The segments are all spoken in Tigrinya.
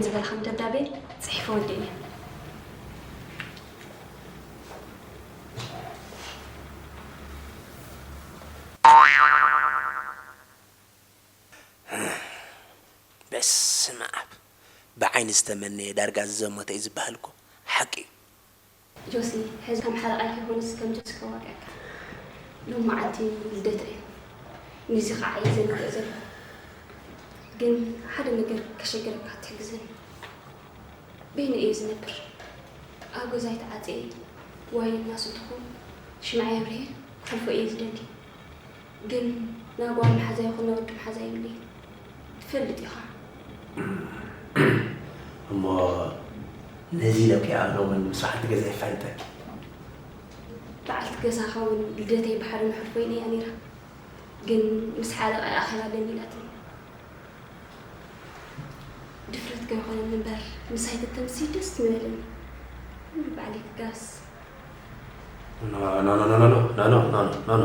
ዝብል ከም ደብዳቤ ጽሒፈ ወዲኤ። በስመ ኣብ። ብዓይኒ ዝተመነየ ዳርጋ ዝዘሞተ እዩ ዝበሃል እኮ። ሓቂ እዩ። ጆሲ፣ ሕዚ ከም ሓለቓይ ከይኮነስ ከም ጆሲ ከዋግኣካ። ሎሚ መዓልቲ ልደተይ እዩ። ነዚ ኸዓ እየ ዘንግኦ ዘለኹ። ግን ሓደ ነገር ከሸግረካ ትሕግዘኒ። በይነ እየ ዝነብር። ኣብ ገዛይ ተዓጽየ ዋይን እናሰተኹ ሽምዓ የብርሄ ክሕልፎ እየ ዝደሊ። ግን ናብ ጓል መሓዛ ይኹን ናብ ወዲ መሓዛ የብለይን። ትፈልጥ ኢኻ። እሞ ነዚ ኢለ እኮ እየ ኣነ እውን ምስ በዓልቲ ገዛ የፋልጠኪ። በዓልቲ ገዛኻ እውን ልደተይ ብሓደ ነሕልፎ ኢለያ ነይረ። ግን ምስ ሓለቓይ ኣኼባ ኣለኒ ኢላትኒ። ድፍረት ከይኮነኒ እምበር ምሳይ ተተምሲ ደስ ምበለኒ። ባዕለይ ክጋስ። ኖ፣ ኖ፣ ኖ።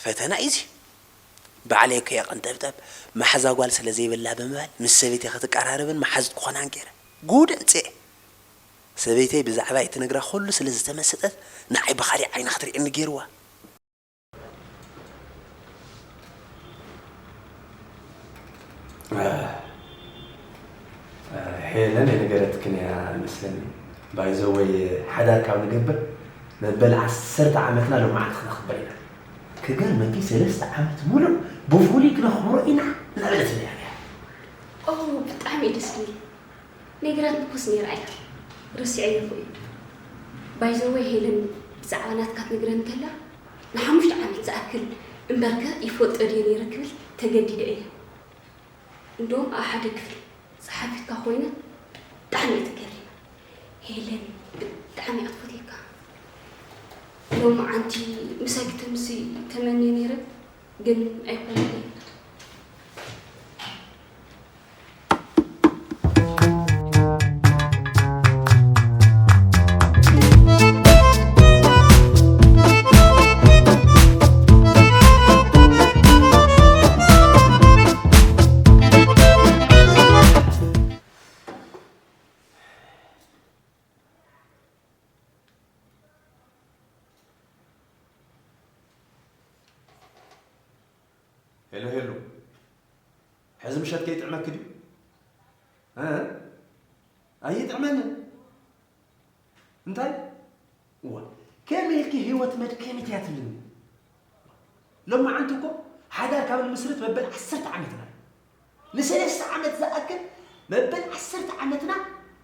ፈተና እዩ እዚ። ባዕለይ እኮ እየ ቀንጠብጠብ መሓዛ ጓል ስለ ዘይብላ ብምባል ምስ ሰበይተይ ክትቀራረብን መሓዙት ክኾናን ገይረ። ጉድ ኣምፅኤ። ሰበይተይ ብዛዕባይ እትነግራ ኩሉ ስለ ዝተመሰጠት ንዓይ ብኻሊእ ዓይኒ ክትርእየኒ ገይርዋ። ሄለን የነገረትክን እያ መስለኒ። ባይዘወይ ሓዳር ካብ ንገብር መበል ዓሰርተ ዓመትና ሎማዓንቲ ክነኽብር ኢና። ክገርመኪ ሰለስተ ዓመት ሙሉእ ብፍሉይ ክነኽብሮ ኢና እናበለት እያ። ኦ፣ ብጣዕሚ እዩ ደስ ዝብል። ነጊራትኒ እኮስ ነይራ እያ። ረሲዐዮ እኮ እዩ። ባይዘወይ ሄለን ብዛዕባ ናትካ ትነግረኒ ከላ ንሓሙሽተ ዓመት ዝኣክል እምበርከ ይፈልጦ ድየ ነይረ ክብል ተገዲደ እየ። እንደውም ኣብ ሓደ ክፍሊ ጸሓፊትካ ኮይነ ብጣዕሚ እየ ተገሪመ። ሄለን ብጣዕሚ እያ ትፈትየካ። ሎማዓንቲ ምሳይ ክተምሲ ተመንየ ነይረ፣ ግን ኣይኮነን። ሄሎ፣ ሄሎ። ሕዚ ምሸት ከይጥዕመኪ ድዩ? እ? ኣይጥዕመንን። እንታይ? እዋ፣ ከመይ ኢልኪ ህይወት መድከሚት እያ ትብልኒ? ሎማዓንቲ እኮ ሓዳር ካብ ንምስርት መበል ዓሰርተ ዓመትና እዩ። ንሰለስተ ዓመት ዝኣክል መበል ዓሰርተ ዓመትና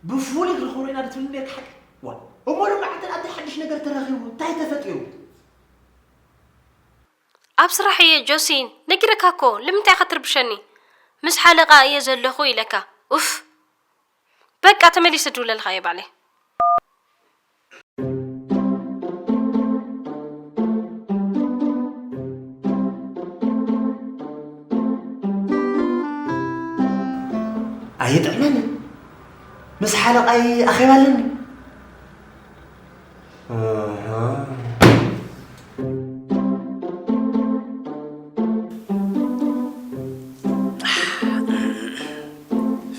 ብፍሉይ ክንኽብሮ ኢና ዶ ትብልኒ ነርኪ ሓቂ? ዋ፣ እሞ ሎማዓንቲ ኣብቲ ሓድሽ ነገር ተረኺቡ እንታይ ተፈጢሩ? ኣብ ስራሕ እየ ጆሲ፣ ነጊረካ እኮ፣ ልምንታይ ኢኻ ትርብሸኒ? ምስ ሓለቓ እየ ዘለኹ ኢለካ። ኡፍ። በቃ ተመሊሰ ድውለልካ እየ ባዕለይ። ኣይጥዕመንን። ምስ ሓለቓይ ኣኼባ ኣለኒ። ኣሃ።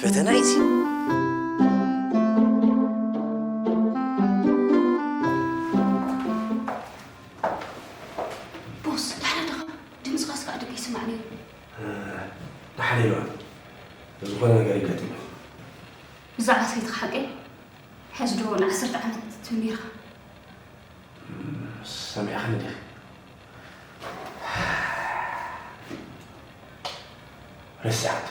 ፈተና እዩ እዚ። ቦስ፣ ደሓን ዲኻ? ድምፅኻስ ከዓ ደቂ ይስማዕ ነይሩ። ደሓን ኢልዋ። ዝኾነ ነገር ይገጥም። ብዛዕባ ሰበይትኻ ሓቀይ? ሕዚ ዶ ንዓሰርተ ዓመት ትብል ነይርካ? ሰሚዕኽኒ ዲኺ? ረሲዓቶ።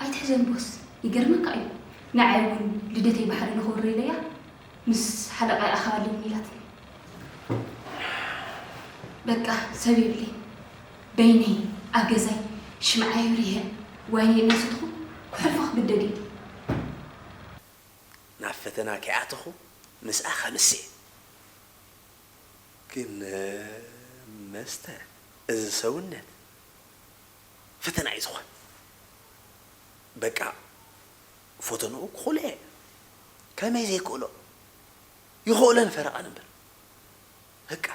ኣይትሕዘን ቦስ፣ ይገርመካ እዩ። ንዓይ እውን ልደተይ ብሓደ ንኽብሮ ኢለያ ምስ ሓለቓይ ኣኻባልኒ ኢላትኒ። በቃ ሰብ የብለይን። በይነይ ኣብ ገዛይ ሽምዓ የብሪሀ ዋይነይ እናሰተኹ ክሕልፎ ክግደድ እየ። ናብ ፈተና ከይኣተኹ ምስኣ ከምሴ። ግን መስተ እዚ ሰውነት ፈተና እዩ ዝኾን። በቃ ፈተንኡ ክኽእሎ እየ። ከመይ ዘይክእሎ? ይኽእሎን ፈረቓን እምበር። በቃ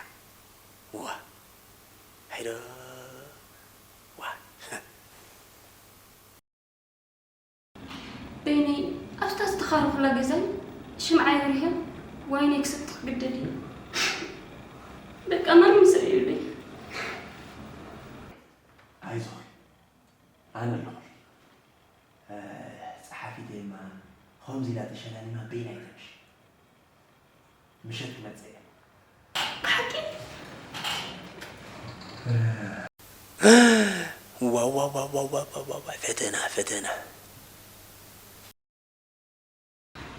ዋ፣ ሄሎ፣ ላ ገዛይ ሽምዓ የብርሀ ዋይነይ ክሰቲ ክግደድ እዩ። በቃ ማንም ሰብ የብለይ። ኣይዞኺ፣ ኣነ ኣለኹ። እ፣ ጸሓፊተይማ ከምዚ ኢላ ተሸላሊማ በይና ኣይተምሽ። ምሸት ክመጽእ እየ። ብሓቂ? ዋው ዋው ዋው ዋው ዋው ዋው ዋው፣ ፈተና ፈተና።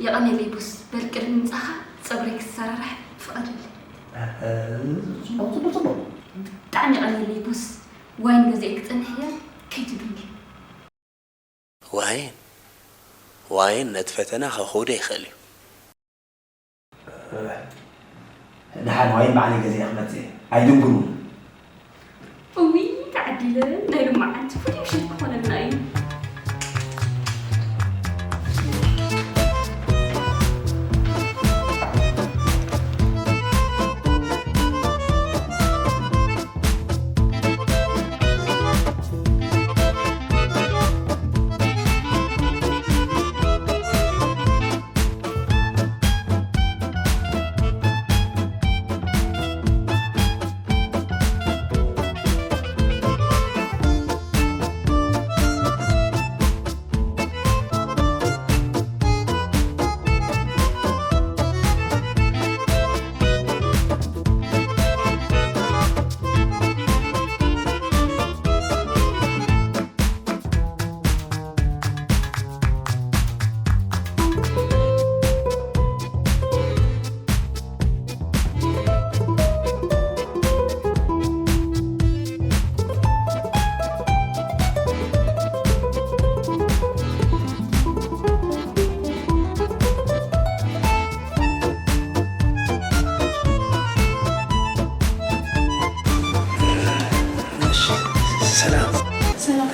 የቐኔለይ ቦስ፣ በል ቅድሚ ምጻኻ ጸጉረይ ክሰራራሕ ፍቐደለይ። እ፣ ጽቡቕ፣ ጽቡቕ፣ ጽቡቕ። ብጣዕሚ የቐኔለይ ቦስ፣ ዋይን ገዚኤ ክጸንሕ እየ፣ ከይትድንጊ። ዋይን ዋይን ነቲ ፈተና ከኽውዶ ይኽእል እዩ። ደሓን ዋይን ባዕለይ ገዚአ ክመጽእ እየ። ኣይድንግሩ። እውይ ተዓዲለ፣ ናይ ሎማዓንቲ ፍሉይ ምሸት ክኾነልና እዩ። ሰላም። ሰላም።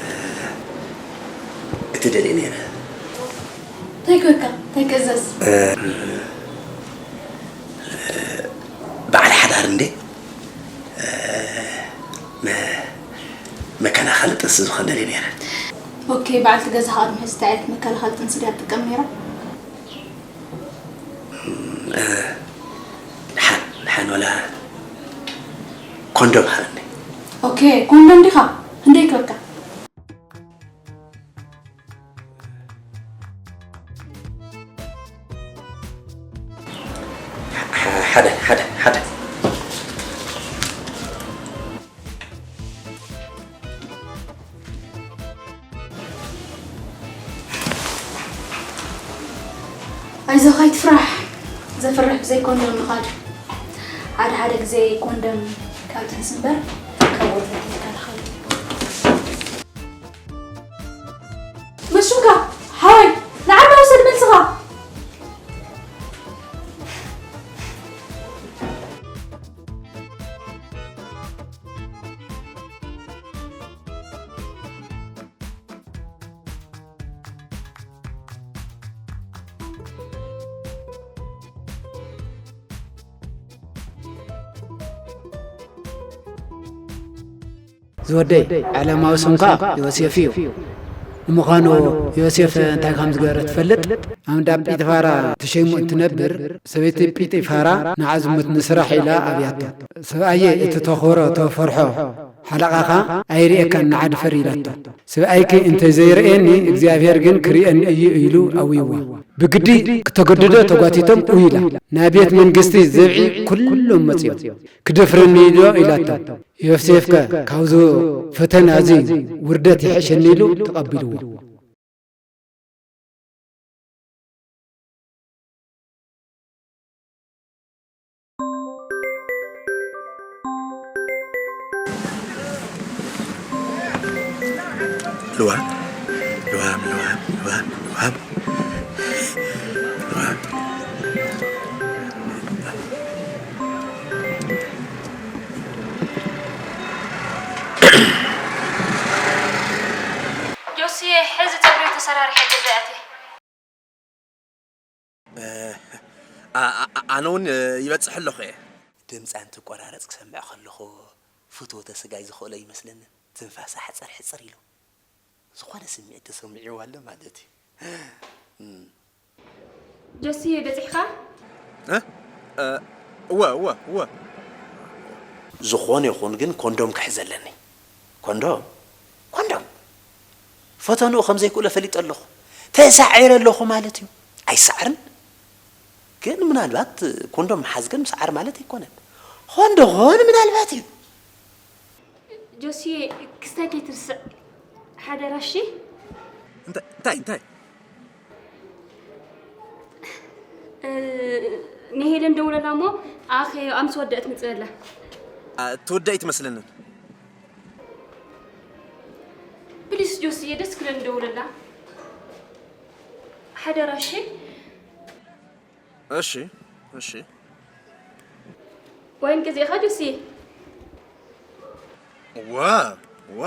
እቲ ደልየ ነይረ። እንታይ ክበካ? እንታይ ክእዘዝ? በዓል ሓዳር እንዴ? መከላኸሊ ጥንሲ ዝኾን ደልየ ነይረ። ኦኬ፣ በዓልቲ ገዛኻ ቅድሚ ሕዚ እንታይ ዓይነት መከላኸሊ ጥንሲ ድያ ትጥቀም ነይራ? ደሓን ደሓን፣ ወላ ኮንዶም ሃበኒ። ኦኬ፣ ኮንዶም ዲኻ? ክንደይ ክበካ? ሓደ ሓደ ሓደ። ኣይዞኻ ኣይትፍራሕ። ዘፍርሕ ብዘይ ኮንዶም ምኻድ። ሓደ ሓደ ግዜ ኮንዶም ካብ ጥንሲ እምበር ካብ ወልፊ ይከላኸል። መሹካ ሓወይ ንዓና ውሰድ መልስኻ። ዝወደይ ዓለማዊ ስምካ ዮሴፍ እዩ። ንምዃኑ ዮሴፍ እንታይ ከም ዝገበረ ትፈልጥ? ኣብ እንዳ ጲጥፋራ ተሸይሙ እንትነብር ሰበይቲ ጲጢፋራ ንዓ ዝሙት ንስራሕ ኢላ ኣብያቶ። ሰብኣየ እቲ ተኾሮ ተፈርሖ ሓለቓኻ ኣይርእየካን ንዓ ድፈር ኢላቶ። ሰብኣይኪ እንተዘይርእየኒ እግዚኣብሔር ግን ክርእየኒ እዩ ኢሉ ኣውይዋ። ብግዲ ክተገድዶ ተጓቲቶም ኡይ ኢላ። ናብ ቤት መንግስቲ ዘብዒ ኩሎም መጺኦም። ክደፍረኒ ዶ ኢላቶ። ዮሴፍከ ካብዚ ፈተና እዚ ውርደት ይሕሸኒ ኢሉ ተቐቢልዎ። ልዋም ልዋም ልዋም ልዋም ልዋም ልዋም። ጆስየ፣ ሕዚ ጸጉሪ ተሰራሪሐ ገዛ ኣትየ። ኣነ እውን ይበፅሕ ኣለኹ እየ። ድምፃ እንትቆራረፅ ክሰምዕ ከለኹ ፍትወተ ስጋይ ዝኽእሎ ይመስለንን። ትንፋሳ ሕፅር ሕፅር ኢሉ ዝኾነ ስምዒት ተሰሚዕዋ ኣሎ ማለት እዩ። ጆስየ በጺሕካ? እ? እ፣ እወ፣ እወ፣ እወ። ዝኾነ ይኹን ግን ኮንዶም ክሕዝ ኣለኒ። ኮንዶም? ኮንዶም? ፈተንኡ ከም ዘይክእሎ ፈሊጠ ኣለኹ። ተሳዒረ ኣለኹ ማለት እዩ። ኣይሰዓርን። ግን ምናልባት ኮንዶም ምሓዝ ግን ምስዓር ማለት ኣይኮነን። ኾን ደኾን ምናልባት እዩ። ጆስየ፣ ክስታይ ከይትርስዕ ሓደራ፣ እሺ? እንታይ፣ እንታይ፣ እንታይ? እ፣ ንሄለን ደውለላ እሞ፣ ኣኸ፣ ኣምስ ወደአት ምጽእ በላ። ኣ፣ ትወደእ ኣይትመስለንን። ፕሊስ ጆስየ፣ ደስ ክለን ደውለላ። ሓደራ፣ እሺ? እሺ፣ እሺ። ዋይን ገዚእኻ ጆስየ? ዋ፣ ዋ።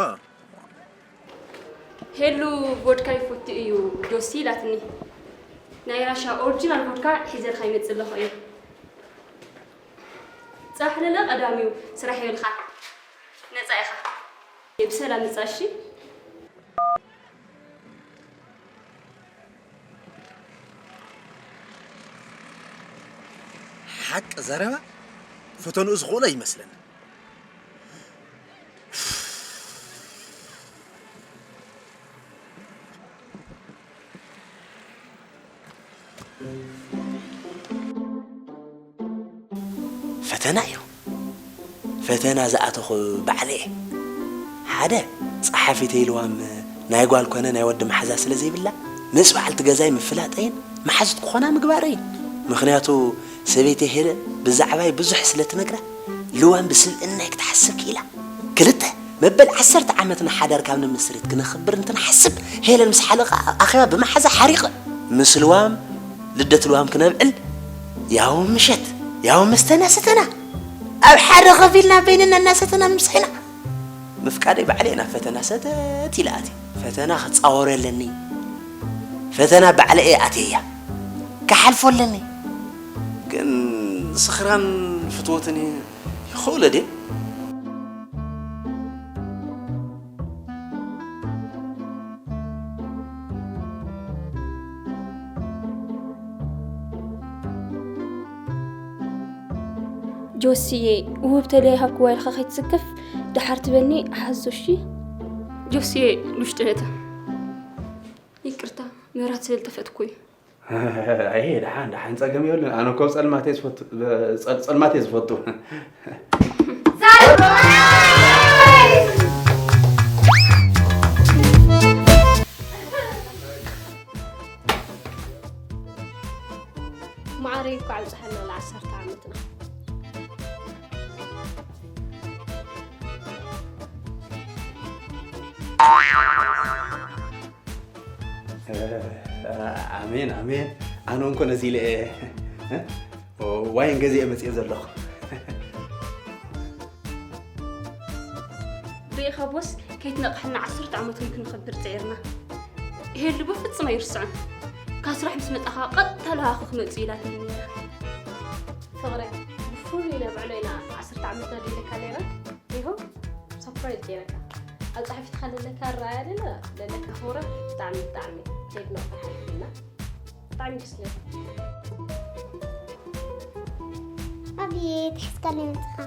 ሄሉ ቮድካ ይፈቱ እዩ ጆሲ ኢላትኒ። ናይ ራሻ ኦሪጂናል ቮድካ ሒዘልካ ይመጽእ ኣለኹ እዩ። ጻሕ ለለ ቀዳሚው ስራሕ የብልኻን። ነጻ ኢኻ። ብሰላም ምጻእ እሺ። ሓቂ ዘረባ ፈተንኡ ዝኽእሎ ይመስለኒ። ፈተና እዩ። ፈተና ዝኣተኹ ባዕለ እየ። ሓደ፣ ጸሓፊተይ ልዋም ናይ ጓል ኮነ ናይ ወዲ መሓዛ ስለ ዘይብላ፣ ምስ በዓልቲ ገዛይ ምፍላጠይን መሓዙት ክኾና ምግባረይን። ምኽንያቱ፣ ሰበይተይ ሄለን ብዛዕባይ ብዙሕ ስለ ትነግራ፣ ልዋም ብስብእናይ ክትሓስብ ክኢላ። ክልተ፣ መበል ዓሰርተ ዓመትና ሓዳር ካብ ንምስርት ክነኽብር እንትንሓስብ፣ ሄለን ምስ ሓለቓ ኣኼባ ብመሓዛ ሓሪቐ። ምስ ልዋም ልደት ልዋም ክነብዕል፣ ያው ምሸት፣ ያው መስተና ሰተና፣ ኣብ ሓደ ኸፊልና በይንና እናሰተና ምሳሕና። ምፍቃደይ ባዕለይ ናብ ፈተና ሰተት ኢለ ኣትየ። ፈተና ክጻወሮ ኣለኒ። ፈተና ባዕለይ እየ ኣትየያ። ክሓልፎ ኣለኒ። ግን ስኽራን ፍትወትን ይኸውለ ድየ? ጆስየ፣ ውህብቶ ለይሃብክዋ ኢልካ ከይትስከፍ፣ ደሓር ትበኒ ሓዞ፣ እሺ? ጆስየ፣ ውሽጢ ነታ። ይቅርታ፣ መብራት ስለ ዝጠፈእትኩ እዩ። ኣይ፣ ደሓን፣ ደሓን፣ ጸገም የብሉን። ኣነ እኮ ጸልማት እየ ዝፈቱ፣ ጸል-፣ ጸልማት እየ ዝፈቱ። ማዕረይ እኮ ኣብጽሐና ለዓሰርተ ዓመትና። ኣሜን፣ ኣሜን። ኣነ እንኮ ነዚ ኢለ እየ፣ እ? ዋይን ገዚኤ መጽኤ ዘለኹ። ርኢኻ ቦስ፣ ከይትነቕሐና ዓሰርተ ዓመት እውን ክንኸብር ጸዒርና። ሄሉ ብፍጹም ኣይርስዖን። ካብ ስራሕ ምስ መጻኻ ቀጥታ ለሃኹ ክመጽኡ ኢላትኒ ነይራ። ፍቕረይ፣ ብፍሉይ ነብዕሎ ኢና ዓሰርተ ዓመትና ደይለካ ነይራ። ይኸው ሰርፕራይዝ ገይረካ። ኣብ ጻሕፊትካ ለለካ ኣረኣያ ለለ-፣ ለለካ ክብረት ብጣዕሚ፣ ብጣዕሚ ጀግና ሓይልና። ብጣዕሚ ደስ ዝብል። ኣብየት፣ ሕዝካለይ መጽኻ።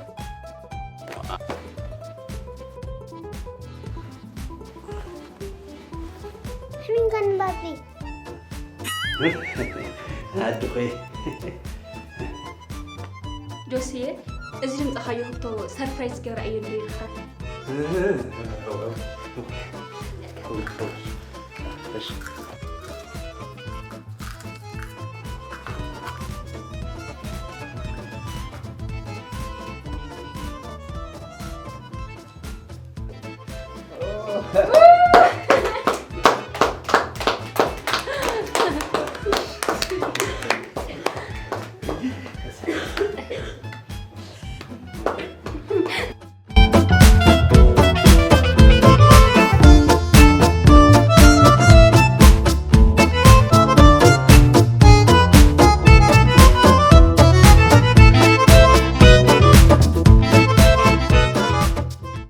ሕሚንካን ባቢ። ኣድኹይ። ጆስየ፣ እዚ ድምጻኻዮ ህቶ ሰርፕራይዝ ገራ እየ እንዶ ኢልካ።